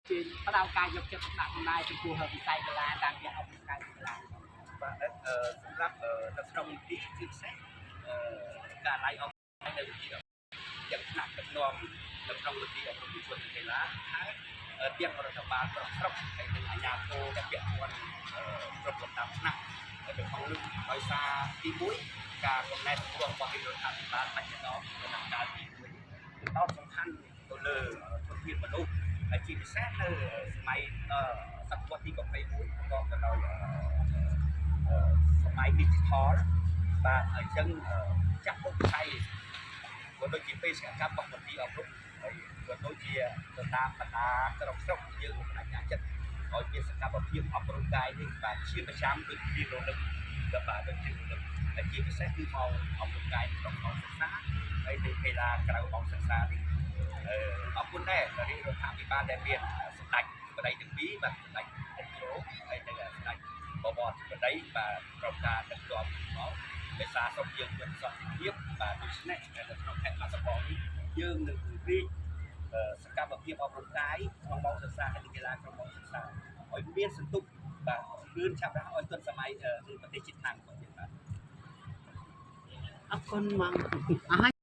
ជាផ្ដោតការយកចិត្តទុកដាក់ផងដែរចំពោះវិស័យកីឡាតាមរយៈអប់រំកាយកីឡា បាទសម្រាប់នៅក្នុងមន្ទីរជាពិសេសអឺការឡៃអប់នៅវិទ្យាទាំងថ្នាក់ដឹកនាំនៅក្នុងមន្ទីរអប់រំយុវជននិងកីឡាហើយទាំងរដ្ឋបាលក្រុងស្រុកហើយនិងអាជ្ញាធរដែលពាក់ព័ន្ធគ្រប់លំដាប់ថ្នាក់នៅក្នុងនោះដោយសារទី1ការកំណែទម្រង់របស់រដ្ឋាភិបាលបច្ចុប្បន្នដំណាក់កាលទី1ដោតសំខាន់ទៅលើធនធានមនុស្សហើយជាពិសេសនៅសម័យសតវត្សទី21ប្រកបទៅដោយសម័យ digital បាទអញ្ចឹងចាក់មុខវិស័យក៏ដូចជាបេសកកម្មរបស់មន្ទីរអប់រំហើយក៏ដូចជាទៅតាមបណ្ដាក្រុងស្រុកយើងបដិញ្ញាចិត្តឲ្យមានសកម្មភាពអប់រំកាយនេះបាទជាប្រចាំដូចជារលឹកបាទដូចជារលឹកហើយជាពិសេសគឺមកអប់រំកាយក្នុងម៉ោងសិក្សាហើយនៅកីឡាក្រៅម៉ោងសិក្សានេះអឺអរគុណដែររាជរដ្ឋាភិបាលដែលមានសម្ដេចប្តីទាំងពីរបាទសម្ដេចអិនគ្រូហើយនិងសម្ដេចបវរធិបតីបាទក្រុមការដឹកនាំមកភាសាស្រុកយើងមានសន្តិភាពបាទដូច្នេះនៅក្នុងខេត្តបាត់ដំបងនេះយើងនឹងពង្រីកសកម្មភាពអប់រំកាយក្នុងម៉ោងសិក្សាហើយនិងកីឡាក្នុងម៉ោងសិក្សាឲ្យមានសន្ទុះបាទលឿនឆាប់រហ័សឲ្យទាន់សម័យនឹងប្រទេសជិតខាងរបស់យើងបាទ អរគុណហ្មងអស់ហើយ។